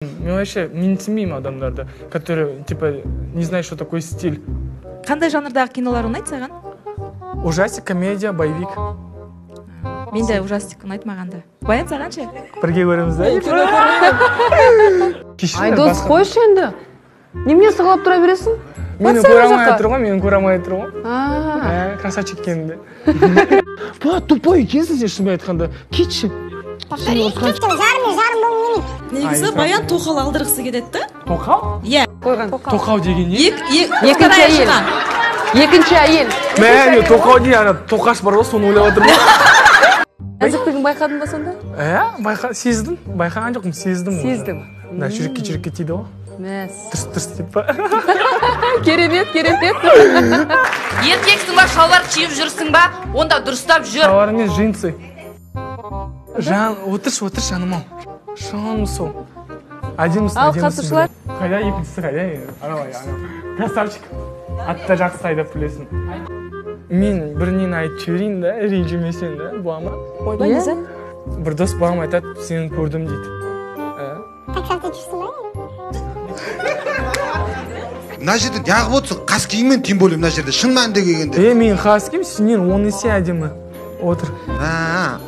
Мен вообще менсінбеймін адамдарды, которые типа не знают, что такое стиль. Қандай жанрдағы кинолар ұнайды саған? Ужастик, комедия, боевик. Мен де ужастик ұнайды, маған да. Баян, саған ше? Бірге көреміз да. Кешіріңдер, Айдос, басқа- қойшы енді, немене сығалап тұра бересің? Мені Батсana көре алмай жаққа. тұр ғой, мені көре алмай тұр ғой. А, Ә, красавчик екенімді. Ба, тупой екенсің сен, шынымен айтқанда. Кетші. Жарым жарым болғым келмейді. Негізі Ай, Баян тоқал алдырғысы келеді да. Тоқал? Иә. Қойған. Тоқал деген не? Екі Екінші әйел. Екінші әйел. Мә, мен тоқал не, ана тоқаш бар ғой, соны ойлап отырмын. Нәзіктігін байқадың ба сонда? Ә, байқа, сездім. Байқаған жоқпын, сездім уже. Сездің. Да, жүрекке жүрекке тиді ғой. Мәс. Тырс тырс деп па. Керемет, керемет. Еркексің ба, шалбар киіп жүрсің ба, онда дұрыстап жүр. Шалбар емес, джинсы. Жан, отыршы, отыршы, жаным ау. Жаным сол. Әдемісің, Ал, әдемісің. қатысушылар? Қайда екіншісі, қайда? Анау, анау. Красавчик. Атты жақсы айдап білесің. Мен бір нені айтып жіберейін да, ренжімесең да, бола ма? Ойбай, Иә. не зат? Бір дос балам айтады, сені көрдім дейді. Ә? Таксовта жүрсің ба? Мына жерде неғып отырсың қаскиіңмен, тем более мына жерде, шын мәнінде келгенде? Е, мен хаским сенен 10 есе әдемі. Отыр. А,